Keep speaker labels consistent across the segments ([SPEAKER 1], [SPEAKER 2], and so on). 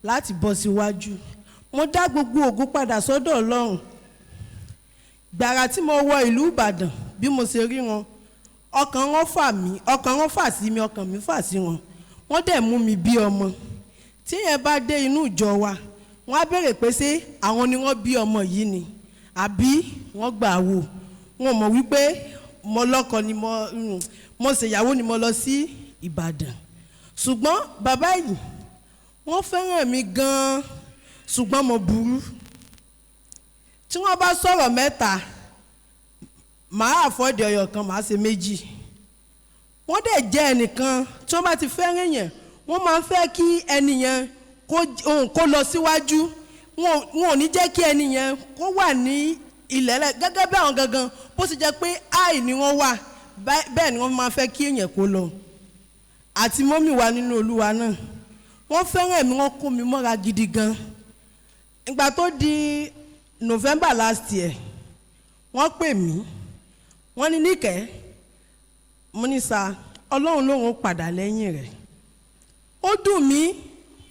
[SPEAKER 1] Láti bọ́ síwájú, mo dá gbogbo ògo padà sọ́dọ̀ Ọlọ́run. Gbàrà tí mo wọ ìlú Ìbàdàn, bí mo ṣe rí wọn, ọkàn wọn fà mí, ọkàn wọn fà sí mi, ọkàn mi fà sí wọn. Wọ́n dẹ̀ mú mi bí ọmọ. Tí yẹn bá dé inú ìjọ wa, wọ́n á béèrè pé ṣé àwọn ni wọ́n bí ọmọ yìí ni àbí wọ́n gbà wò. Wọn mọ̀ wípé mo lọ́kọ ni, mo ṣèyàwó ni mo lọ sí Ìbàdàn. Ṣùgbọ́n bàbá yìí, wọ́n fẹ́ràn mi gan-an, ṣùgbọ́n mo burú. Tí wọ́n bá sọ̀rọ̀ mẹ́ta, màá àfọ́dì ọyọ̀ kan, màá ṣe méjì. Wọ́n dẹ̀ jẹ́ ẹnìkan tí wọ́n bá ti fẹ́ràn yẹn, wọ́n máa ń fẹ́ kí ẹni yẹn kó lọ síwájú. Wọn ò ní jẹ́ kí ẹni yẹn kó wà ní ilẹ̀ lẹ̀ gẹ́gẹ́ bí àwọn gangan bó ṣe jẹ́ pé áì ni wọ́n wà, bẹ́ẹ̀ ni wọ́n máa fẹ́ kí èèyàn kó lọ. Àti mọ́mì wa nínú Olúwa náà, wọ́n fẹ́ràn mi, wọ́n kó mi mọ́ra gidi gan. Ìgbà tó di November last year, wọ́n pè mí, wọ́n ní, "Níkẹ́." Mo ní, "Sir." Ọlọ́run lòun ó padà lẹ́yìn rẹ̀. Ó dùn mí,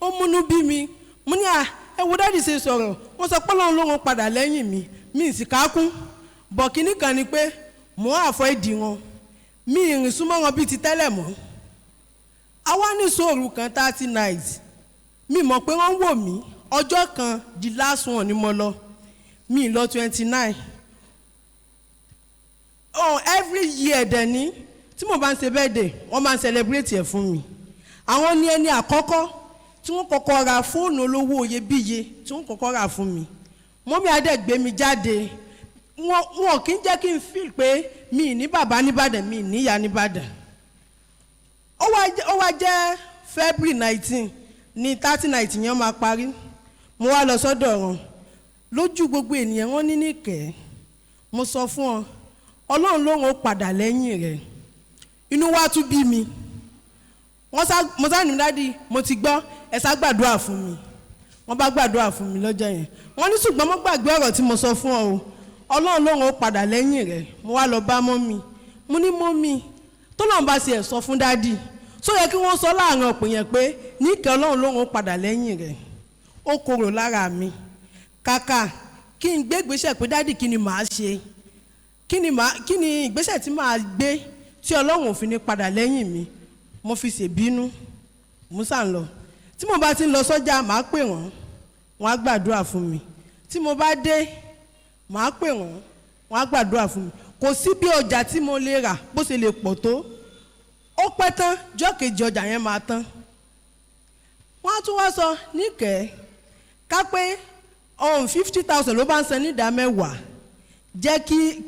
[SPEAKER 1] ó múnú bí mi. Mo ní, "À, ẹ wo daddy ṣe sọ̀rọ̀." Wọ́n sọ pé Ọlọ́run lòun ó padà lẹ́yìn mi. Mi ì sì kákún bọ̀. Kínní kan ni pé mò ń àfọ́ ìdí wọn, mi ì rìn súnmọ́ wọn bíi ti tẹ́lẹ̀ mọ́. Àwa ní sóòrù kan, 30 nights. Mi mọ̀ pé wọ́n ń wò mí. Ọjọ́ kan, the last one ni mo lọ, mi lọ 29. Oh, every year dẹ̀ ní tí mo bá ń ṣe birthday, wọ́n máa ń celebrate ẹ̀ fún mi. Àwọn ní ẹni àkọ́kọ́ tí wọ́n kọ́kọ́ ra fóònù olówó iyebíye tí wọ́n kọ́kọ́ rà fún mi. Mummy adé gbé mi jáde. Wọn kì í jẹ́ kí n feel pé mi ì ní bàbá nìbàdàn, mi ì níyà nìbàdàn. Ó wá jẹ́ February 19 ní 30 night yẹn máa parí. Mo wá lọ sọ́dọ̀ wọn lójú gbogbo ènìyàn. Wọ́n ní, "Níkẹ́, mo sọ fún ọ, Ọlọ́run lóun ó padà lẹ́yìn rẹ̀." Inú wa tún bí mi. Wọ́n sá, mo sá ní, "Daddy, mo ti gbọ́, ẹ sá gbàdúrà fún mi." Wọ́n bá gbàdúrà fún mi lọ́jọ́ yẹn. Wọ́n ní, "Ṣùgbọ́n mo gbàgbé ọ̀rọ̀ tí mo sọ fún ọ o, Ọlọ́run lóun ó padà lẹ́yìn rẹ̀." Mo wá lọ bá mummy. Mo ní, "Mummy, tó lọ́n bá ṣe ẹ̀ sọ fún daddy, só yẹ kí wọ́n sọ láàrin ọ̀pọ̀ yẹn pé Níkẹ́, Ọlọ́run lóun ó padà lẹ́yìn rẹ̀?" Ó korò lára mi. Kàkà kí n gbé ìgbésẹ̀ pé, "Daddy, kí ni màá ṣe? Kí ni ìgbésẹ̀ tí màá gbé tí Ọlọ́run ò fi ní padà lẹ́yìn mi?" Mo fi ṣèbínú. Musa ń lọ. Tí mo bá ti ń lọ sọ́jà, màá pè wọ́n, wọ́n á gbàdúrà fún mi. Tí mo bá dé, màá pè wọ́n, wọ́n á gbàdúrà fún mi. Kò sí bí ọjà tí mo lè rà bó ṣe lè pọ̀ tó, ó pẹ́ tán, jọ́ kejì ọjà yẹn máa tán. Wọ́n á tún wá sọ, "Níkẹ́, ká pé ọ̀hún 50,000 ló bá ń san ní ìdá mẹ́wàá, jẹ́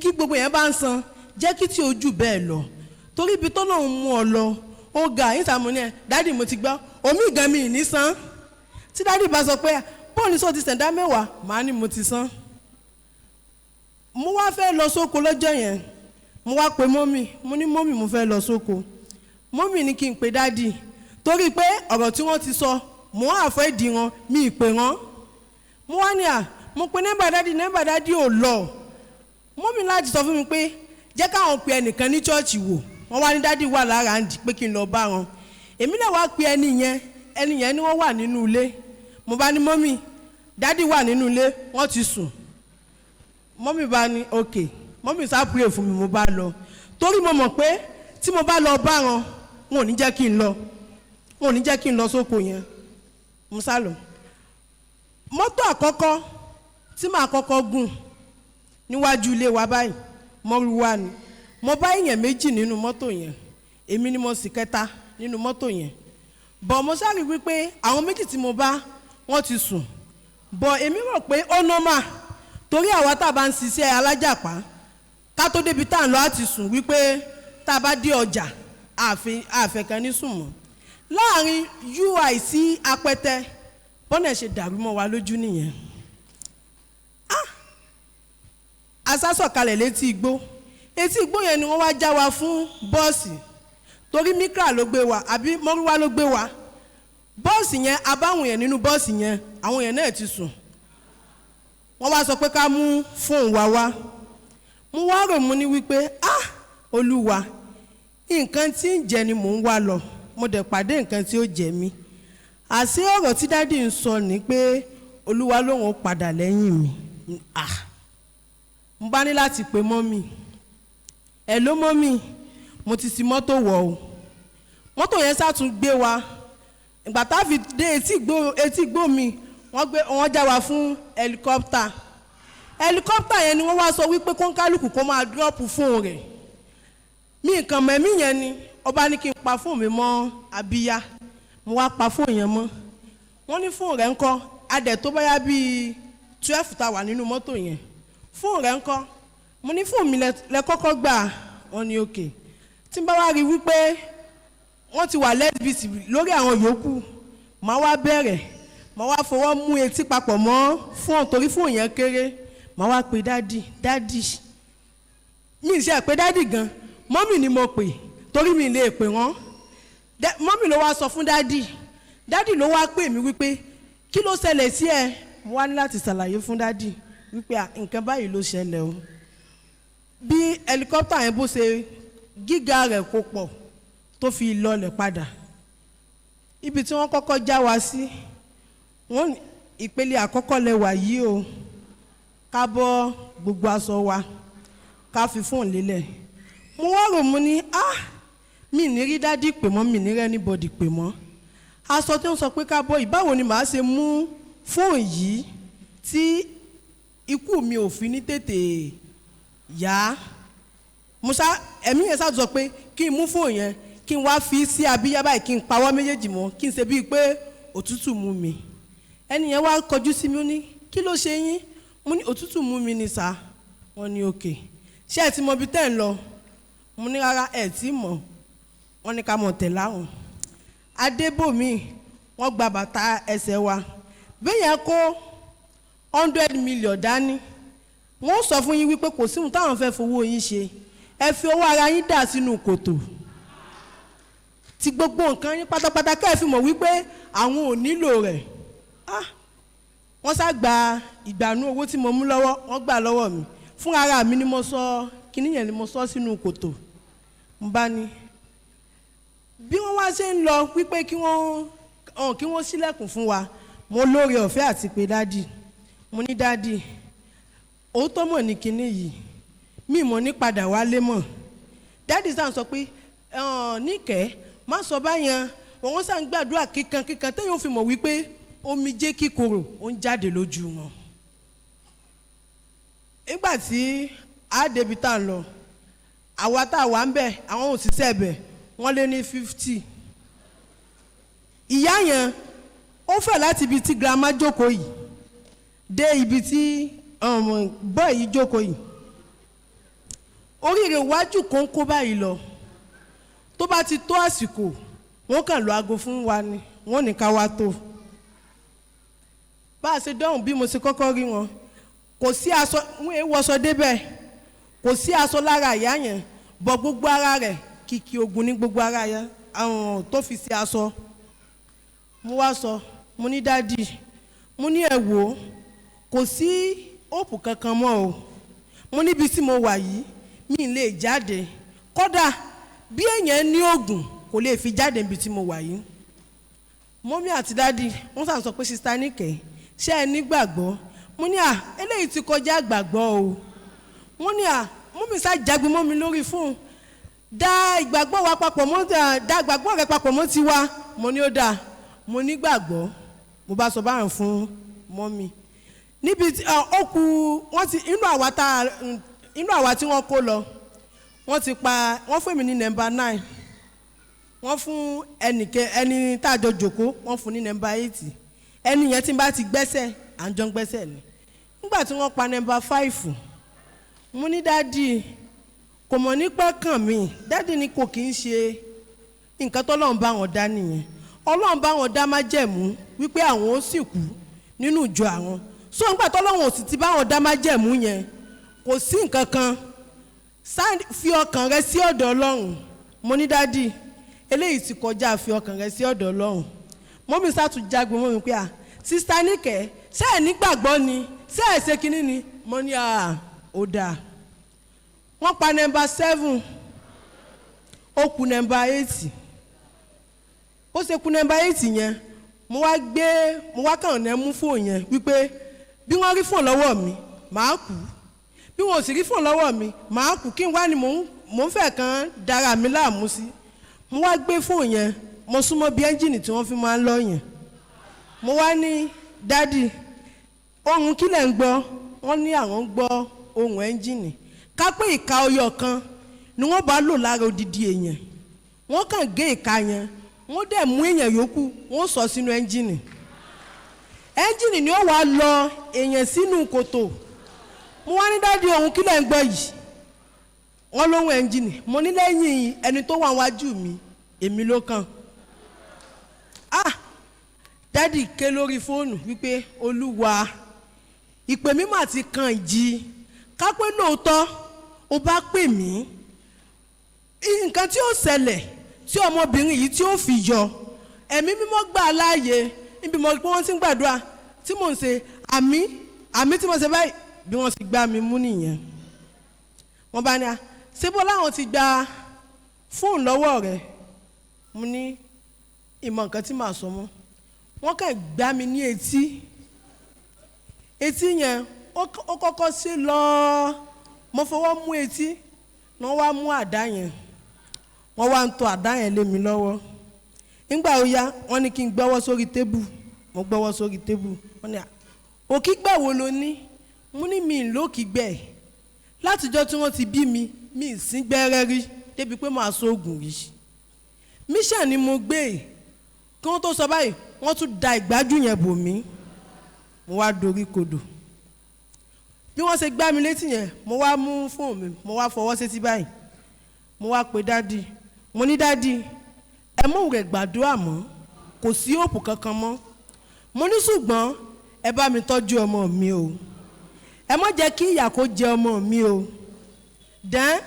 [SPEAKER 1] kí gbogbo yẹn bá ń san, jẹ́ kí tí ojú bẹ́ẹ̀ lọ, torí ibi tó lóun mú ọ lọ, ó ga." Ìsàmù ní ẹ, "Daddy, mo ti gbọ́." Omi gan mi ì ní san. Tí daddy bá sọ pé, "Bóun ní sọ ti sẹ̀dá mẹ́wàá?" màá ní mo ti san. Mo wá fẹ́ lọ sóko lọ́jọ́ yẹn. Mo wá pe mummy. Mo ní, "Mummy, mo fẹ́ lọ sóko." Mummy ní kí n pe daddy, torí pé ọ̀rọ̀ tí wọ́n ti sọ, mò ń àfọ́ ìdí wọn, mi ì pè wọ́n. Mo wá ní, à, mo pe nọ́mbà daddy, nọ́mbà daddy ò lọ. Mummy láti sọ fún mi pé jẹ́ káwọn pe ẹnìkan ní church wò. Wọ́n wá ní daddy wà lára ń di pé kí n lọ bá wọn. Èmi náà wá pe ẹni yẹn. Ẹni yẹn ni wọ́n wà nínú ilé. Mo bá ní, "Mummy, daddy wà nínú ilé, wọ́n ti sùn." Mummy bá ní, "Ok." Mummy sá pray fún mi. Mo bá lọ, torí mo mọ̀ pé tí mo bá lọ bá wọn, wọn ò ní jẹ́ kí n lọ, wọn ò ní jẹ́ kí n lọ sóko yẹn. Mo sá lọ. Mọ́tò àkọ́kọ́ tí màá kọ́kọ́ gùn níwájú ilé wa báyìí, mọ́rúwá ni. Mo bá èèyàn méjì nínú mọ́tò yẹn, èmi ni mo sì kẹta nínú mọ́tò yẹn. Bọ̀ mo sáré wípé àwọn méjì tí mo bá, wọ́n ti sùn. Bọ̀ èmi rò pé ó normal, torí àwa tá a bá ń ṣiṣẹ́ alájàpá, ká tó débi tá à ń lọ á ti sùn, wípé tá a bá dé ọjà, àfẹ̀kàn ní sùn mọ́. Láàrin UI sí Apẹtẹ, bọ́nà ṣe dàrú mọ́ wa lójú nìyẹn. Ah, asásọ̀kalẹ̀ létí igbó. Etí igbó yẹn ni wọ́n wá já wa fún bọ́ọ̀sì, torí Micra ló gbé wa àbí mọ́rúwá ló gbé wa. Bọ́ọ̀sì yẹn, abáwọn yẹn nínú bọ́ọ̀sì yẹn, àwọn yẹn náà ti sùn. Wọ́n wá sọ pé ká mú fóònù wa wá. Mo wá rò, mo ní wípé, "Ah, Olúwa, nǹkan tí ń jẹ ni mò ń wá lọ, mo dẹ̀ pàdé nǹkan tí ó jẹ mí." Àṣé ọ̀rọ̀ tí daddy ń sọ ni pé Olúwa lòun ó padà lẹ́yìn mi. Ah, mo bá ní láti pe mummy. Hello mummy, mo ti ṣi mọ́tò wọ̀ o. Mọ́tò yẹn sá tún gbé wa. Ìgbà tá a fi dé etí igbó mi, wọ́n gbé, wọ́n já wa fún helicopter. Helicopter yẹn ni wọ́n wá sọ wípé kóńkálùkù kó máa drop fóònù rẹ̀. Mi nǹkan mọ̀ ẹ̀mí yẹn ni ọba ní kí n pa fóònù mi mọ́ abíyá. Mo wá pa fóònù yẹn mọ́. Wọ́n ní fóònù rẹ̀ ńkọ́. Adẹ̀ tó bá yá bí 12 ta wà nínú mọ́tò yẹn. Fóònù rẹ̀ ńkọ́. Mo ní fóònù mi lẹ kọ́kọ́ gbà. Wọ́n ní okay. Tí n bá wá rí wípé wọ́n ti wà lẹ́sibítì lórí àwọn yòókù, màá wá bẹ̀rẹ̀, màá wá fọwọ́ mú etí papọ̀ mọ́ fóònù torí fóònù yẹn kéré. Màá wá pe daddy, daddy. Mi ì ṣe pé daddy gan. Mummy ni mo pè torí mi lè pè wọ́n. Mummy ló wá sọ fún daddy. Daddy ló wá pè mí wípé kí ló ṣẹlẹ̀ sí ẹ? Mo wá ní láti ṣàlàyé fún daddy wípé nǹkan báyìí ló ṣẹlẹ̀ o. Bí helicopter yẹn bó ṣe gíga rẹ̀ kò pọ̀ tó fi lọlẹ̀ padà. Ibi tí wọ́n kọ́kọ́ já wa sí, wọ́n ní ìpele àkọ́kọ́ lẹ wà yìí o. Ká bọ́ gbogbo aṣọ wa, ká fi fóònù lélẹ̀. Mo wá rò, mo ní, ah, mi ní rí daddy pè mọ́, mi ní rí anybody pè mọ́. Aṣọ tí wọ́n sọ pé ká bọ́ yìí, báwo ni màá ṣe mú fóònù yìí tí ikú mi ò fi ní tètè yá? Mo sá, ẹ̀mí yẹn sá sọ pé kí n mú fóònù yẹn, kí n wá fi sí abíyá báyìí, kí n pawọ́ méjèèjì mọ́, kí n ṣe bíi pé òtútù mú mi. Ẹni yẹn wá kọjú sí mi, ó ní kí ló ṣe yín? Mo ní òtútù mú mi ni sá. Wọ́n ní okay. Ṣé ẹ ti mọ ibi tẹ́ ń lọ? Mo ní rárá, ẹ tí mọ̀. Wọ́n ní ká mọ̀ tẹ̀lé àwọn. Adébòmí, wọ́n gba bàtà ẹsẹ̀ wa. Bí yẹn kó 100 million dání, wọ́n sọ fún yín wípé kò sí ohun táwọn fẹ́ fowó yín ṣe. Ẹ fi owó ara yín dà sínú kòtò. Ti gbogbo nǹkan yín pátápátá kẹ́ ẹ fi mọ̀ wípé àwọn ò nílò rẹ̀. Ah! Wọ́n sá gba ìgbànú owó tí mo mú lọ́wọ́, wọ́n gbà lọ́wọ́ mi. Fún ara mi ni mo sọ, kíní yẹn ni mo sọ sínú kòtò. Mo bá ní bí wọ́n wá ṣe ń lọ wípé kí wọ́n ṣílẹ̀kùn fún wa, mo lóore ọ̀fẹ́ àti pé daddy. Mo ní daddy, òótọ́ mọ̀ ní kíní yìí, mi mọ̀ ní padà wálé mọ̀. Daddy sá sọ pé Níkẹ́, má sọ báyẹn. Wọ́n sá ń gbàdúrà kíkan kíkan téèyàn fi mọ̀ wípé omijé kíkorò ó ń jáde lójú wọn. Nígbà tí a débi tá à ń lọ, àwa tá a wà ń bẹ̀, àwọn òṣìṣẹ́ bẹ̀, wọ́n lé ní 50. Ìyá yẹn ó fẹ̀ láti ibi tí grandma jókòó yìí dé ibi tí boy yìí jókòó yìí. Orí rẹ̀ wájú kónkó báyìí lọ. Tó bá ti tó àsìkò, wọ́n kàn lo aago fún wa ni, wọ́n ní ká wá tó. Bá a ṣe dọ́hùn, bí mo ṣe kọ́kọ́ rí wọn, kò sí aṣọ, wọ́n èé wọṣọ débẹ̀, kò sí aṣọ lára ìyá yẹn, bọ̀ gbogbo ara rẹ̀ kìkì ògùn ní gbogbo ara yẹn, àwọn tó fi ṣe aṣọ. Mo wá sọ, mo ní daddy, mo ní ẹ wò ó, kò sí hope kankan mọ́ o. Mo níbi tí mo wà yìí, mi lè jáde. Kódà bí èèyàn ní òògùn kò lè fi jáde níbi tí mo wà yìí. Mummy àti daddy wọ́n sàn sọ pé, "Sister Níkẹ́, ṣé ẹ nígbàgbọ́?" Mo ní à, eléyìí ti kọjá gbàgbọ́ o. Wọ́n ní à, mummy sá jágbe mọ́ mi lórí fún dá ìgbàgbọ́ wa papọ̀ mọ́, dá ìgbàgbọ́ rẹ papọ̀ mọ́ tiwa. Mo ní ó dáa, mo nígbàgbọ́. Mo bá sọ báyìí fún mummy níbi tí ó kù wọ́n ti inú àwa tí wọ́n kó lọ, wọ́n ti pa wọ́n fún mi ní number 9, wọ́n fún ẹnìkẹ́ ẹni tá a jọ jòkó, wọ́n fún ní number 8. Ẹni yẹn tí n bá ti gbẹ́sẹ̀, à ń jọ ń gbẹ́sẹ̀ ni. Nígbà tí wọ́n pa number 5, mo ní daddy, kò mọ̀ nípa kàn mí. Daddy ni kò kì í ṣe nǹkan tọ́lọ́run bá wọn dá nìyẹn. Ọlọ́run bá wọn dá májẹ̀mú wípé àwọn ó sì kú nínú ìjọ àwọn. So nígbà tọ́lọ́run ò sì ti bá wọn dá májẹ̀mú yẹn, kò sí nǹkan kan, fi ọkàn rẹ sí ọ̀dọ̀ Ọlọ́run. Mo ní daddy, eléyìí ti kọjá fi ọkàn rẹ sí ọ̀dọ̀ Ọlọ́run. Mummy sátún jágbe mọ́ mi pé, à, Sister Níkẹ́, ṣé ẹ̀ nígbàgbọ́ ni? Ṣé ẹ̀ ṣe kinní ni? Mo ní à, ó dáa. Wọ́n pa number 7, ó kù number 8. Ó ṣe kù number 8 yẹn. Mo wá gbé, mo wá kàn ní mú fóònù yẹn wípé bí wọ́n rí fóònù lọ́wọ́ mi, màá kú. Bí wọn ò sì rí fóònù lọ́wọ́ mi, màá kú. Kí n wá ni mò ń fẹ́ kàn dára mi láàmú sí? Mo wá gbé fóònù yẹn, mo súnmọ́ bí ẹ́ńjìnì tí wọ́n fi máa ń lọ yẹn. Mo wá ní, "Daddy, ohun kí lẹ̀ ń gbọ́?" Wọ́n ní àwọn ń gbọ́ ohun ẹ́ńjìnì. Ká pé ìka ọyọ kan ni wọ́n bá lò lára odidi èèyàn, wọ́n kàn gé ìka yẹn, wọ́n dẹ̀ mú èèyàn yòókù, wọ́n sọ sínú ẹ́ńjìnì. Ẹ́ńjìnì ni ó wàá lọ èèyàn sínú kòtò. Mo wá ní, "Daddy, ohun kí lẹ̀ ń gbọ́ yìí?" Wọ́n lóhùn ẹ́ńjìnì. Mo ní, lẹ́yìn ẹni tó wà wájú mi, èmi ló kàn. Ah, daddy ké lórí fóònù wípé, "Olúwa, ìpè mi mà ti kan ìjì. Kápẹ́ lóòótọ́ ó bá pè mí, nǹkan tí ó ṣẹlẹ̀ tí ọmọbìnrin yìí tí ó fi yọ, Ẹ̀mí Mímọ́ gbà á láàyè." Níbi mo rí pé wọ́n ti ń gbàdúrà tí mò ń ṣe àmì àmì tí mo ṣe báyìí, bí wọ́n ti gbá mi mú nìyẹn. Wọ́n bá ní, "A ṣé bó láwọn ti gba fóònù lọ́wọ́ rẹ̀?" Mo ní ìmọ̀ nǹkan tí màá sọ mọ́. Wọ́n kàn gbá mi ní etí. Etí yẹn ó kọ́kọ́ ṣe lọ. Mo fọwọ́ mú etí ni. Wọ́n wá mú àdá yẹn, wọ́n wá ń tọ́ àdá yẹn lé mi lọ́wọ́. Nígbà ó yá, wọ́n ní kí n gbọ́wọ́ sórí table. Mo gbọ́wọ́ sórí table. Wọ́n ní, "Òkígbẹ́ wo lo ní?" Mo ní, "Mi ì lókìgbẹ́. Látijọ́ tí wọ́n ti bí mi, mi ì sín gbẹ́rẹ́ rí débi pé màá sóògùn rí. Mission ni mo gbé." Kí wọ́n tó sọ báyìí, wọ́n tún da ìgbájú yẹn bò mí. Mo wá dorí kodò. Bí wọ́n ṣe gbá mi létí yẹn, mo wá mú fóònù mi, mo wá fọwọ́ sétí báyìí. Mo wá pe daddy. Mo ní, "Daddy, ẹ mú rẹ̀ gbàdúrà mọ́, kò sí hope kankan mọ́." Mo ní, "Ṣùgbọ́n ẹ bá mi tọ́jú ọmọ mi o. Ẹ má jẹ́ kí ìyà kó jẹ ọmọ mi o. Dẹ́n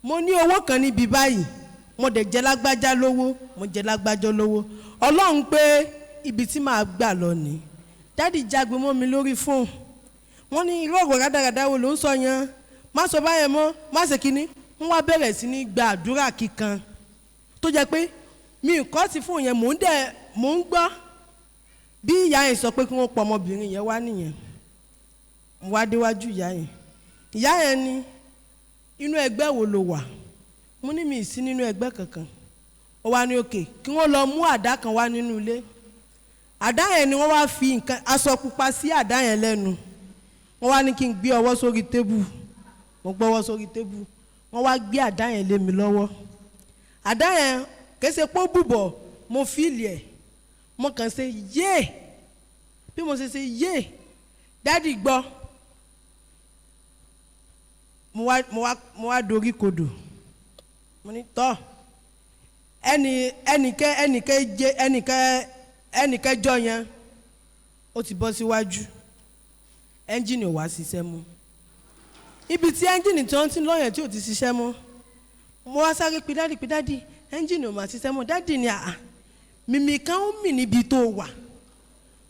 [SPEAKER 1] mo ní owó kan níbi báyìí, mo dẹ̀ jẹ́ lágbájá lówó, mo jẹ́ lágbájá lówó. Ọlọ́run pé ibi tí màá gbà lọ ní." Daddy jágbe mọ́ mi lórí fóònù. Wọ́n ní, "Irú ọ̀rọ̀ rádaràda wo ló ń sọ yẹn? Má sọ báyẹn mọ́, má ṣe kínní." Wọ́n wá bẹ̀rẹ̀ sí ní gba àdúrà kíkan tó jẹ́ pé mi kọ́ ti fóònù yẹn, mò ń dẹ̀ mò ń gbọ́. Bí ìyá yẹn sọ pé kí wọ́n pọ ọmọbìnrin yẹn wá nìyẹn. Mo wá déwájú ìyá yẹn. Ìyá yẹn ní, "Inú ẹgbẹ́ wo lo wà?" Mo ní, "Mi ì sí nínú ẹgbẹ́ kankan." Ó wá ní òkè kí wọ́n lọ mú àdá kan wá nínú ilé. Àdá yẹn ni wọ́n wá fi nǹkan aṣọ pupa sí àdá yẹn lẹ́nu. Wọ́n wá ní kí n gbé ọwọ́ sórí table. Mo gbọ́wọ́ sórí table, wọ́n wá gbé àdá yẹn lé mi lọ́wọ́. Àdá yẹn kése pé ó bùbọ̀, mo feel ẹ̀. Mo kàn ṣe yéè. Bí mo ṣe ṣe yéè, daddy gbọ́. Mo wá dorí kodò. Mo ní, "Tọ́, ẹnì ẹnìkẹ́ ẹnìkẹ́ jẹ ẹnìkẹ́ ẹnìkẹjọ yẹn, ó ti bọ́ síwájú." Ẹ́ńjìnì ò wá ṣiṣẹ́ mọ́. Ibi tí ẹ́ńjìnì tí wọ́n ti ń lọ́yàn tí ò ti ṣiṣẹ́ mọ́, mo wá sáré pe daddy pé, "Daddy, ẹ́ńjìnì ò mà ṣiṣẹ́ mọ́." Daddy ni, "Àà, mímì kan ń mì níbi tó wà."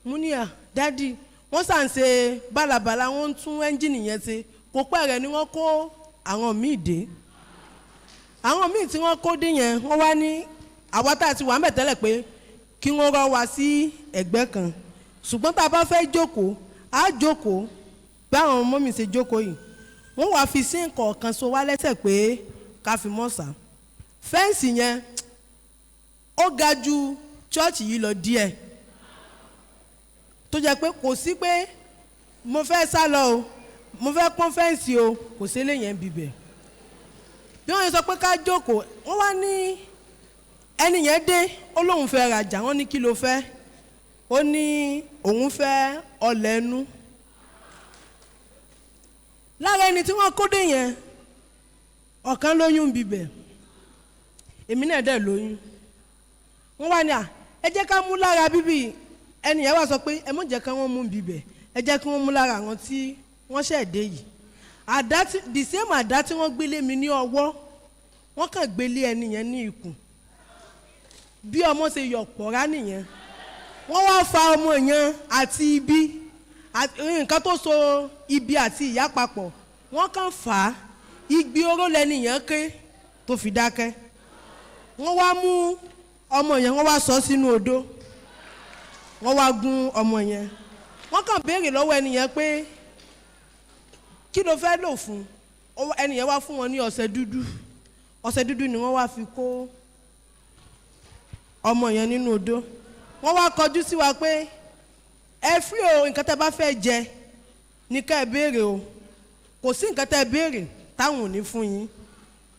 [SPEAKER 1] Mo ní, "À, daddy, wọ́n sà ń ṣe bálabàla, wọ́n ń tún ẹ́ńjìnì yẹn ṣe." Kò pẹ́ rẹ̀ ni wọ́n kó àwọn míì dé. Àwọn míì tí wọ́n kó dé yẹn, wọ́n wá ní àwa tá a ti wà ń bẹ̀ tẹ́lẹ̀ pé kí wọ́n rọ́ wa sí ẹ̀gbẹ́ kan, ṣùgbọ́n tá a bá fẹ́ jókòó, á jókòó báwọn ọmọ mi ṣe jókòó yìí. Wọ́n wàá fi sí nǹkan kan so wá lẹ́sẹ̀ pé ká fi mọ́ sá. Fence yẹn, ó ga ju church yìí lọ díẹ̀, tó jẹ́ pé kò sí pé mo fẹ́ sá lọ o, mo fẹ́ pọ́n fence o, kò sí eléyẹn bíbẹ̀. Bí wọ́n ṣe sọ pé ká jókòó, wọ́n wá ní ẹni yẹn dé, ó lóun fẹ́ rajà. Wọ́n ní, "Kí ló fẹ́?" Ó ní òun fẹ́ ọlẹ̀ ẹnu. Lára ẹni tí wọ́n kó dé yẹn, ọ̀kan lóyún bíbẹ̀, èmi náà dẹ̀ lóyún. Wọ́n wá ní, "À, ẹ jẹ́ ká mú lára bíbí." Ẹni yẹn wá sọ pé, "Ẹ má jẹ́ ká wọ́n mú bíbẹ̀, ẹ jẹ́ kí wọ́n mú lára àwọn tí wọ́n ṣẹ̀ dé yìí." Àdá tí, the same àdá tí wọ́n gbélé mi ní ọwọ́, wọ́n kàn gbélé ẹni yẹn ní ikùn. Bí ọmọ ṣe yọ̀ pọ̀rá nìyẹn. Wọ́n wá fa ọmọ yẹn àti ibi nǹkan tó so ibi àti ìyá papọ̀, wọ́n kàn fà á. Igbi oró lẹni yẹn ké tó fi dákẹ́. Wọ́n wá mú ọmọ yẹn, wọ́n wá sọ sínú odó. Wọ́n wá gún ọmọ yẹn. Wọ́n kàn béèrè lọ́wọ́ ẹni yẹn pé kí ló fẹ́ lò fún? Ẹni yẹn wá fún wọn ní ọṣẹ dúdú. Ọṣẹ dúdú ni wọ́n wá fi kó ọmọ yẹn nínú odó. Wọ́n wá kọjú sí wa pé ẹ fí o, nǹkan tẹ́ bá fẹ́ jẹ ní ká ẹ béèrè o, kò sí nǹkan tẹ́ ẹ béèrè táwọn ò ní fún yín.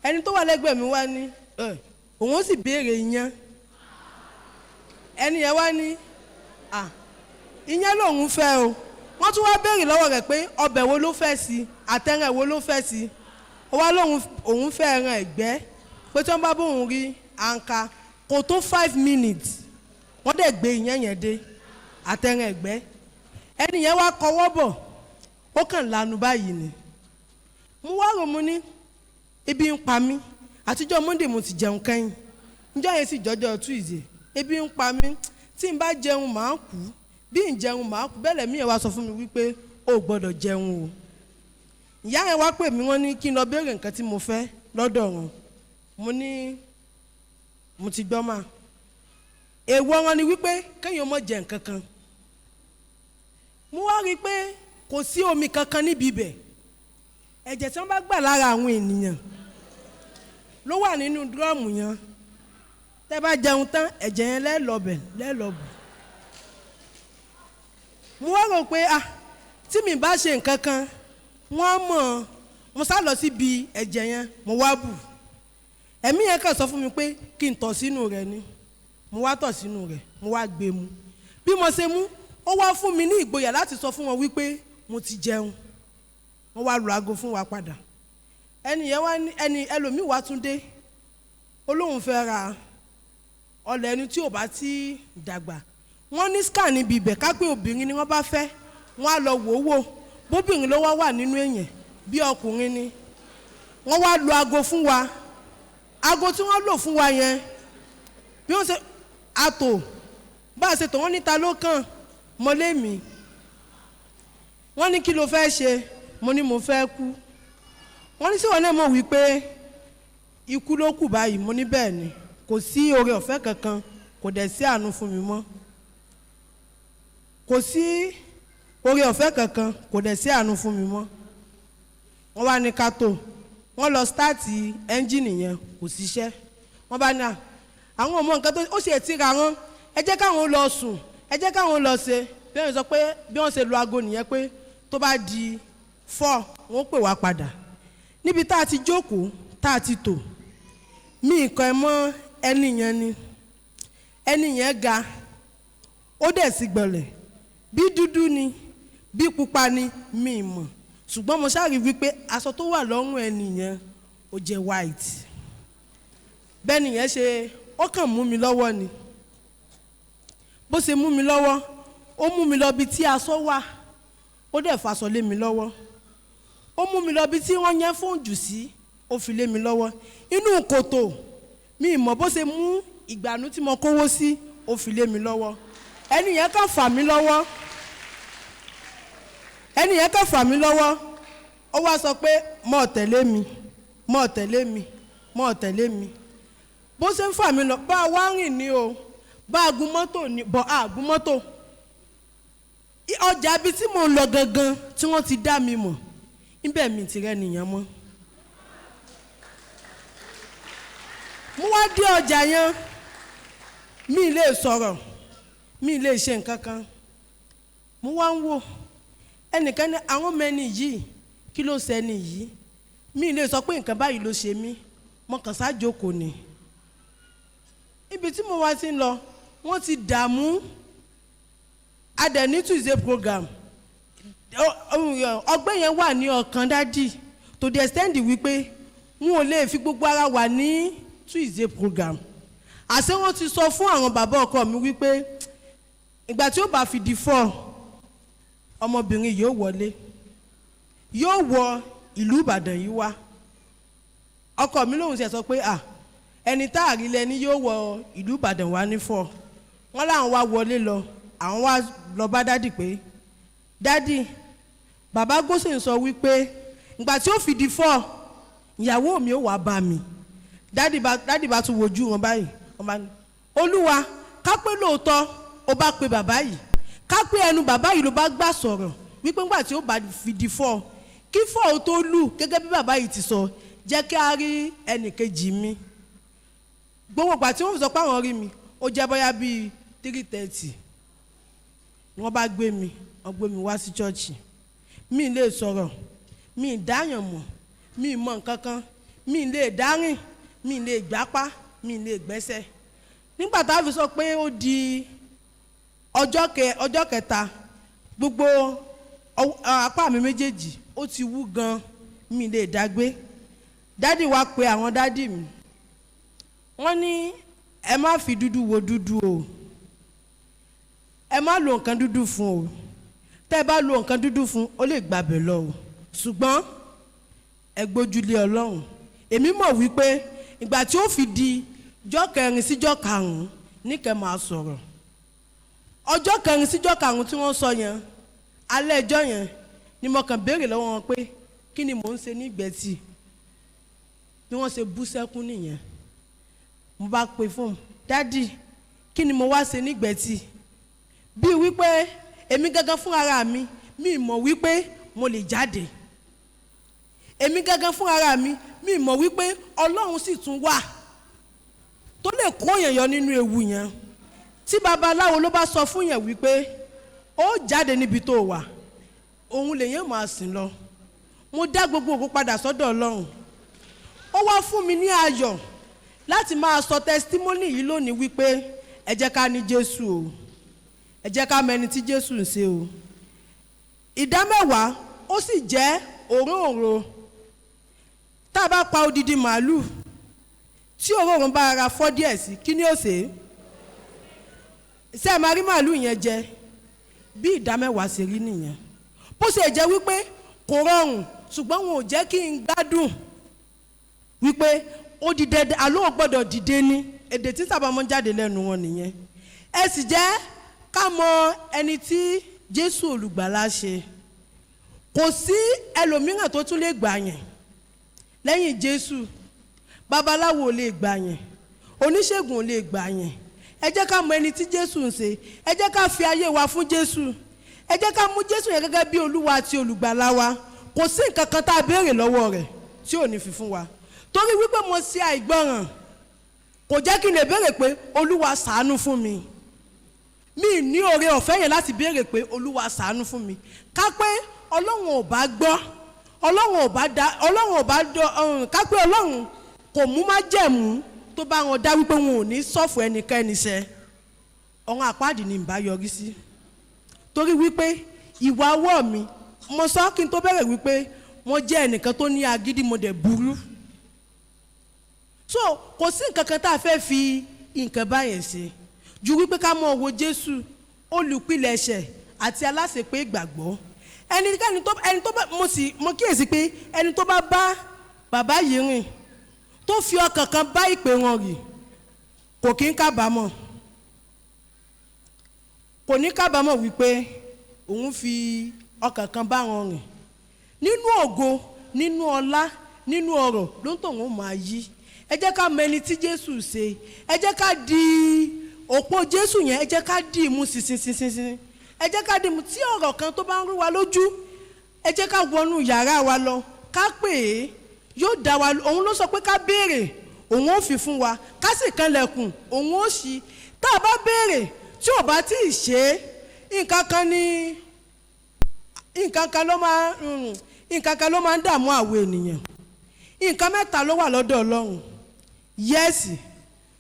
[SPEAKER 1] Ẹni tó wà lẹ́gbẹ̀ẹ́ mi wá ní ẹ òun ó sì béèrè iyán. Ẹni yẹn wá ní à iyán lòun fẹ́ o. Wọ́n tún wá béèrè lọ́wọ́ rẹ̀ pé ọbẹ̀ wo ló fẹ́ sí, àtẹ̀rẹ̀ wo ló fẹ́ sí. Ó wá lóun òun fẹ́ ẹran ẹ̀gbẹ́, pé tí wọ́n bá bóun rí àǹkà kò tó 5 minutes, wọ́n dẹ̀ gbé iyán yẹn dé àtẹ̀rẹ̀ ẹ̀gbẹ́. Ẹni yẹn wá kọwọ́ bọ̀, ó kàn lanu báyìí ni. Mo wá rò, mo ní ebi ń pa mí. Àtijọ́ Monday mo ti jẹun kẹ́yìn, njọ́ yẹn sì jọjọ́ Tuesday. Ebi ń pa mí, tí n bá jẹun màá kú, bí n jẹun màá kú. Bẹ́ẹ̀ lẹ́mí yẹn wá sọ fún mi wípé o ò gbọ́dọ̀ jẹun o. Ìyá yẹn wá pè mí, wọ́n ní kí n lọ béèrè nǹkan tí mo fẹ́ lọ́dọ̀ wọn. Mo ní mo ti gbọ́ mà. Èèwọ̀ wọn ni wípé kéèyàn má jẹ nǹkan kan. Mo wá rí i pé kò sí omi kankan níbi ibẹ̀. Ẹ̀jẹ̀ tí wọ́n bá gbà lára àwọn ènìyàn ló wà nínú dúrọ́ọ̀mù yẹn. Tẹ́ bá jẹun tán, ẹ̀jẹ̀ yẹn lẹ́ẹ̀lọ́bẹ̀ lẹ́ẹ̀lọ́bù. Mo wá rò pé ah, tí mi bá ṣe nǹkan kan, wọ́n á mọ̀ ọ́n. Mo sá lọ síbi ẹ̀jẹ̀ yẹn, mo wá bù. Ẹ̀mí yẹn kàn sọ fún mi pé kí n tọ̀ sínú rẹ̀ ni. Mo wá tọ̀ sínú rẹ̀, mo wá gbé mu. Bí mo ṣe mú, ó wá fún mi ní ìgboyà láti sọ fún wọn wípé mo ti jẹun. Wọ́n wá lu aago fún wa padà. Ẹni yẹn wá ní ẹni ẹlòmíì wá tún dé, ó lóun fẹ́ ra ọlẹ̀ ẹni tí ò bá ti dàgbà. Wọ́n ní scan níbi ibẹ̀, ká pé obìnrin ni wọ́n bá fẹ́, wọ́n á lọ wò ó wò bóbìnrin ló wá wà nínú èèyàn bí ọkùnrin ni. Wọ́n wá lu aago fún wa. Aago tí wọ́n lò fún wa yẹn, bí wọ́n ṣe àtò bá a ṣe tò, wọ́n níta ló kàn mọ́lé mi. Wọ́n ní kí ló fẹ́ ṣe? Mo ní mo fẹ́ kú. Wọ́n ní síwọ́n náà mọ̀ wípé ikú ló kù báyìí? Mo ní bẹ́ẹ̀ ni, kò sí oore ọ̀fẹ́ kankan, kò dẹ̀ sí àánú fún mi mọ́. Kò sí oore ọ̀fẹ́ kankan, kò dẹ̀ sí àánú fún mi mọ́. Wọ́n wá ní ká tó wọ́n lọ start ẹ́ńjìnì yẹn, kò ṣiṣẹ́. Wọ́n bá ní à àwọn ọmọ nǹkan tó ó ṣe ti ra wọn, ẹ jẹ́ káwọn lọ sùn, ẹ jẹ́ káwọn lọ ṣe. Bí wọ́n sọ pé bí wọ́n ṣe lu aago nìyẹn pé tó bá di 4, wọ́n pè wá padà. Níbi tá a ti jókòó, tá a ti tò, mí nǹkan ẹ mọ́ ẹni yẹn ni. Ẹni yẹn ga, ó dẹ̀ sì gbọ̀lẹ̀, bí dúdú ni bí pupa ni mi mọ̀, ṣùgbọ́n mo ṣáà rí wípé aṣọ tó wà lọ́rùn ẹni yẹn, ó jẹ́ white. Bẹ́ẹ̀ nìyẹn ṣe, ó kàn mú mi lọ́wọ́ ni. Bó ṣe mú mi lọ́wọ́, ó mú mi lọ bí tí aṣọ wà, ó dẹ̀ faṣọ lé mi lọ́wọ́. Ó mú mi lọ bí tí wọ́n yẹn fóònù jù sí, ó fi lé mi lọ́wọ́. Inú kòtò, mi mọ̀ bó ṣe mú ìgbànú tí mo kówó sí, ó fi lé mi lọ́wọ́. Ẹni yẹn kàn fà mí lọ́wọ́, ẹni yẹn kàn fà mí lọ́wọ́. Ó wá sọ pé mọ̀ tẹ̀lé mi, mọ̀ tẹ̀lé mi, mọ̀ tẹ̀lé mi. Bó ṣe ń fà mí lọ, bá a wá rìn ní o, bá a gun mọ́tò ní bọ̀, a gun mọ́tò. Ọjà ibi tí mò ń lọ gangan tí wọ́n ti dá mi mọ̀ níbẹ̀, mi ti rẹ́ nìyẹn mọ́. Mo wá dé ọjà yẹn, mi lè sọ̀rọ̀, mi lè ṣe nǹkan kan. Mo wá ń wò ẹnìkan ní àwọn mẹ́ni yìí, kí ló ṣe ẹni yìí? Mi lè sọ pé nǹkan báyìí ló ṣe mí. Mo kàn ṣáàjókòó ni. Ibi tí mo wá ti ń lọ, wọ́n ti dààmú. A dẹ̀ ní Tuesday program. Ọgbẹ́ yẹn wà ní ọkàn daddy to the extent wípé n ò lè fi gbogbo ara wà ní Tuesday program. Àṣé wọ́n ti sọ fún àwọn bàbá ọkọ mi wípé ìgbà tí ó bá fi di 4, ọmọbìnrin yóò wọlé, yóò wọ ìlú Ìbàdàn yìí wá. Ọkọ mi lòun ṣe sọ pé à ẹni tá a rí lẹni yóò wọ ìlú Ìbàdàn wá ní 4. Wọ́n láwọn wá wọlé lọ, àwọn wá lọ bá daddy pé daddy, bàbá Gósìn sọ wípé ìgbà tí ó fi di 4, ìyàwó mi ó wá bá mi. Daddy bá tún wojú wọn báyìí, wọn bá ní, Olúwa, ká pé lóòótọ́. Ó bá pe bàbá yìí, ká pé ẹnu bàbá yìí ló bá gbà sọ̀rọ̀ wípé ńgbà tí ó bá fi di 4, kí 4 ó tó lù, gẹ́gẹ́ bí bàbá yìí ti sọ, jẹ́ kí a rí ẹnìkejì mi. Gbogbo ìgbà tí wọ́n fi sọ pé àwọn rí mi, ó jẹ́ bóyá bíi 3:30. Wọ́n bá gbé mi, wọ́n gbé mi wá sí chọ́ọ̀chì. Mi lè sọ̀rọ̀, mi dáyàn mọ̀, mi mọ̀ nǹkan kan, mi lè dárìn, mi lè gbápá, mi lè gbẹ́sẹ̀. Nígbà tá a fi sọ pé ó di ọjọ́ kẹta, gbogbo apá mi méjèèjì ó ti wú gan, mi lè dágbé. Daddy wa pe àwọn daddy mi, wọ́n ní ẹ má fi dúdú wo dúdú o, ẹ má lo nǹkan dúdú fún o. Tẹ́ ẹ bá lo nǹkan dúdú fún, ó lè gbàbẹ̀ lọ o, ṣùgbọ́n ẹ gbójúlé Ọlọ́run. Èmi mọ̀ wípé ìgbà tí ó fi di jọ́ kẹrin síjọ́ karùn-ún ní kẹ́ máa sọ̀rọ̀. Ọjọ́ kẹrin síjọ́ karùn-ún tí wọ́n sọ yẹn, alẹ́ ẹjọ́ yẹn ni mo kàn béèrè lọ́wọ́ wọn pé kí ni mò ń ṣe ní Ìgbẹ́tì. Bí wọ́n ṣe bú sẹ́kún nìyẹn. Mo bá pe fóònù, "Daddy, kí ni mo wá ṣe ní Ìgbẹ́tì?" Bí wípé èmi gangan fún ara mi, mi mọ̀ wípé mo lè jáde. Èmi gangan fún ara mi, mi mọ̀ wípé Ọlọ́run sì tún wà tó lè kó èèyàn yọ nínú ewu yẹn. Tí babaláwo ló bá sọ fún yẹn wípé ó jáde níbi tó wà, òun lèyàn máa sìn lọ. Mo dá gbogbo ògo padà sọ́dọ̀ Ọlọ́run. Ó wá fún mi ní ayọ̀ láti máa sọ testimony yìí lónìí wípé ẹ jẹ́ ká ní Jésù o, ẹ jẹ́ ká mọ ẹni tí Jésù ń ṣe o. Ìdá mẹ́wàá ó sì jẹ́ òróǹro. Tá a bá pa odidi màálù, tí òróǹro bá ara fọ́ díẹ̀ sí, kí ni ó ṣe? Ṣé ẹ máa rí màálù yẹn jẹ? Bí ìdá mẹ́wàá ṣe rí nìyẹn. Bó ṣe jẹ́ wípé kò rọrùn, ṣùgbọ́n wọn ò jẹ́ kí n gbádùn wípé ó di dandan, àlọ́ ò gbọ́dọ̀ dìde ní èdè tí sábà máa ń jáde lẹ́nu wọn nìyẹn. Ẹ sì jẹ́ ká mọ ẹni tí Jésù olùgbàlà ṣe. Kò sí ẹlòmíràn tó tún lè gbà yẹn lẹ́yìn Jésù. Babaláwo ò lè gbà yẹn, oníṣègùn ò lè gbà yẹn. Ẹ jẹ́ ká mọ ẹni tí Jésù ń ṣe. Ẹ jẹ́ ká fi ayé wa fún Jésù. Ẹ jẹ́ ká mú Jésù yẹn gẹ́gẹ́ bí Olúwa àti olùgbàlà wa. Kò sí nǹkan kan tá a béèrè lọ́wọ́ rẹ̀ tí ò ní fi fún wa. Torí wípé mo ṣe àìgbọràn kò jẹ́ kí n lè béèrè pé Olúwa ṣàánú fún mi. Mi ní oore ọ̀fẹ́ yẹn láti béèrè pé Olúwa ṣàánú fún mi. Ká pé Ọlọ́run ò bá gbọ́, Ọlọ́run ò bá da, Ọlọ́run ò bá dọ, ká pé Ọlọ́run kò mú májẹ̀mú tó bá wọn dá wípé wọn ò ní sọ̀fù ẹnikẹ́ni ṣẹ, ọ̀run àpáàdì ni ìbá yọrí sí. Torí wípé ìwà ọwọ́ mi, mo sọ kí n tó bẹ̀rẹ̀ wípé mo jẹ́ ẹnìkan tó ní agídí, mo dẹ̀ burú. So kò sí nǹkan kan tá a fẹ́ fi nǹkan báyẹn ṣe ju wípé ká mọ̀ wo Jésù, olùpilẹ̀ṣẹ̀ àti aláṣepé ìgbàgbọ́. Ẹnikẹ́ni tó, ẹni tó bá, mo sì, mo kíyèsí pé ẹni tó bá bá bàbá yìí rìn, tó fi ọkàn kan bá ìpè wọn rìn, kò kí ń kábàámọ̀. Kò ní kábàámọ̀ wípé òun fi ọkàn kan bá wọn rìn. Nínú ògo, nínú ọlá, nínú ọrọ̀ ló ń tọ̀ wọ́n máa yí. Ẹ jẹ́ ká mọ ẹni tí Jésù ṣe. Ẹ jẹ́ ká di òpó Jésù yẹn, ẹ jẹ́ ká dì í mú ṣinṣinṣinṣin. Ẹ jẹ́ ká dì í mú. Tí ọ̀rọ̀ kan tó bá ń rú wa lójú, ẹ jẹ́ ká wọnú yàrá wa lọ, ká pè é, yóò dá wa. Òun ló sọ pé ká béèrè, òun ó fi fún wa, ká sì kanlẹ̀kùn, òun ó ṣí. Tá a bá béèrè tí ò bá tí ì ṣe é, nǹkan kan ló máa ń dààmú àwọn ènìyàn. Nǹkan mẹ́ta ló wà lọ́dọ̀ Ọlọ́run: yes,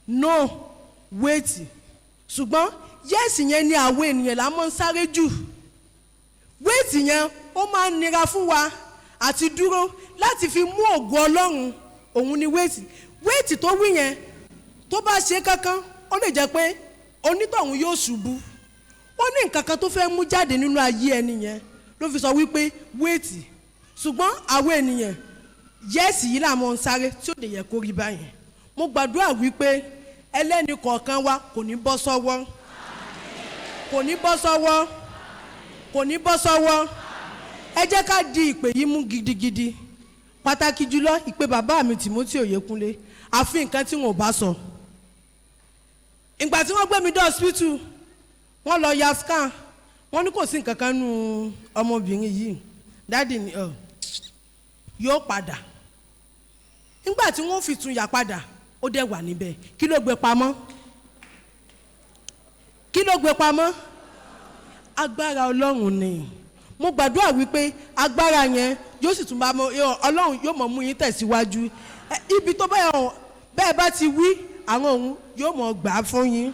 [SPEAKER 1] no, wait. Ṣùgbọ́n yes yẹn ni àwọn ènìyàn là máa ń sáré jù. Wait yẹn, ó máa ń nira fún wa àti dúró láti fi mú ògo Ọlọ́run. Òun ni wait. Wait tó wí yẹn, tó bá ṣe kankan, ó lè jẹ́ pé onítọ̀hún yóò ṣubú. Ó ní nǹkan kan tó fẹ́ mú jáde nínú ayé ẹni yẹn ló fi sọ wípé wait. Ṣùgbọ́n àwọn ènìyàn, yes yìí là máa ń sáré, tí ó lè yẹ kó rí báyẹn. Mo gbàdúrà wípé ẹlẹ́ni kọ̀ọ̀kan wa kò ní bọ́ sọ́wọ́, kò ní bọ́ sọ́wọ́, kò ní bọ́ sọ́wọ́. Ẹ jẹ́ ká di ìpè yìí mú gidigidi, pàtàkì jùlọ ìpè bàbá mi Timothy Oyèkúnlé. Àfi nǹkan tí wọn ò bá sọ. Ìgbà tí wọ́n gbé mi dé hospital, Wọ́n lọ ya scan, wọ́n ní kò sí nǹkan kan nú ọmọbìnrin yìí. Daddy ni yóò padà. Nígbà tí wọ́n fi tún yà padà, ó dẹ̀ wà níbẹ̀. Kí ló gbé pamọ́? Kí ló gbé pamọ́? Agbára Ọlọ́run ni. Mo gbàdúrà wípé agbára yẹn yóò sì tún bá mọ Ọlọ́run yóò mọ̀ mú yín tẹ̀síwájú. Ibi tó bá yẹn bẹ́ẹ̀ bá ti wí, àwọn òun yóò mọ̀ gbà fún yín.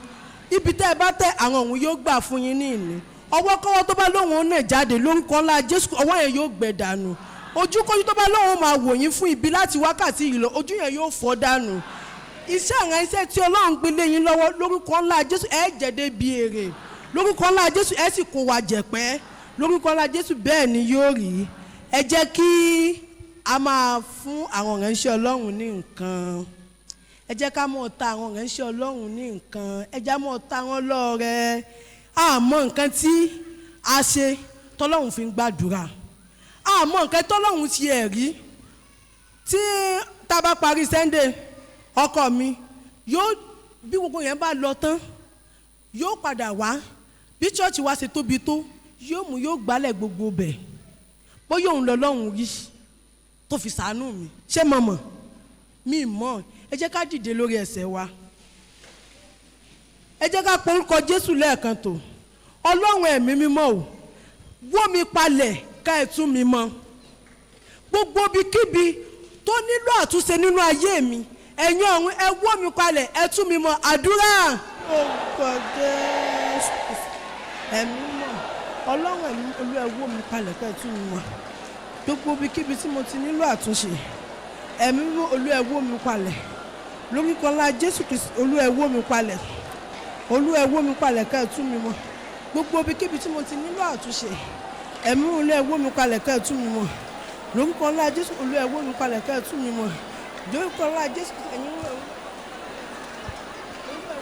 [SPEAKER 1] Ibi tẹ́ ẹ bá tẹ̀, àwọn òun yóò gbà fún yín ní ìní. Ọwọ́kọ́wọ́ tó bá lóun ó nà jáde lórúkọ ńlá Jésù, ọwọ́ yẹn yóò gbẹ dànù. Ojúkójú tó bá lóun máa wò yín fún ibi láti wákàtí yìí lọ, ojú yẹn yóò fọ́ dànù. Iṣẹ́ àwọn iṣẹ́ tí Ọlọ́run gbé lé yín lọ́wọ́ lórúkọ ńlá Jésù, ẹ jẹ̀dẹ̀ bí èrè. Lórúkọ ńlá Jésù, ẹ sì kó wa jẹ̀pẹ́. Lórúkọ ńlá Jésù, bẹ́ẹ̀ ni yóò rí. Ẹ jẹ́ kí a máa fún àwọn ìránṣẹ́ Ọlọ́run ní nǹkan. Ẹ jẹ́ ká mọ̀ ta àwọn ìránṣẹ́ Ọlọ́run ní nǹkan. Ẹ jẹ́ mọ̀ ta wọ́n lọ́rẹ. A mọ nǹkan tí a ṣe tọ́lọ́run fi ń gbàdúrà. A mọ nǹkan tọ́lọ́run ti ẹ̀ rí. Tí tá bá parí Sunday, ọkọ mi yóò bí gbogbo yẹn bá lọ tán, yóò padà wá. Bí church wa ṣe tóbi tó, yóò mú yóò gbálẹ̀ gbogbo bẹ̀. Bóyá òun lọ lọ́hùn rí tó fi ṣàánú mi. Ṣé mo mọ̀? Mi mọ̀. Ẹ jẹ́ ká dìde lórí ẹsẹ̀ wa. Ẹ jẹ́ ká porúkọ Jésù lẹ́ẹ̀kan tó. Ọlọ́run ẹ̀mí mímọ́ o, wó mi palẹ̀ ká ẹ tún mi mọ́. Gbogbo ibikíbi tó nílò àtúnṣe nínú ayé mi, ẹ̀yin ọ̀run ẹ wó mi palẹ̀ ẹ tún mi mọ́. Àdúrà. Orúkọ Jésù ẹ̀mí mọ́. Ọlọ́run ẹ̀mí Olú ẹ wó mi palẹ̀ ká ẹ tún mi mọ́. Gbogbo ibikíbi tí mo ti nílò àtúnṣe, ẹ̀mí mímọ́ Olú ẹ wó mi palẹ̀. Lórúkọ ńlá Jésù Kristi, Olú ẹ wó mi palẹ̀. Olú ẹ wó mi palẹ̀ ká ẹ tún mi mọ́. Gbogbo ibikíbi tí mo ti nílò àtúnṣe, ẹ̀mí Olú ẹ wó mi palẹ̀ ká ẹ tún mi mọ́. Lórúkọ ńlá Jésù, Olú ẹ wó mi palẹ̀ ká ẹ tún mi mọ́. Lórúkọ ńlá Jésù, ẹ̀yin Olú ẹ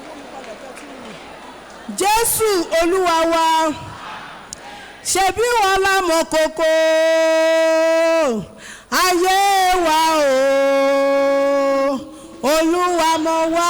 [SPEAKER 1] wó mi palẹ̀ ká ẹ tún mi mọ́. Jésù Olúwa wa, ṣebí wọn la mọ̀ kókó ayé wa o, Olúwa mọ̀ wá.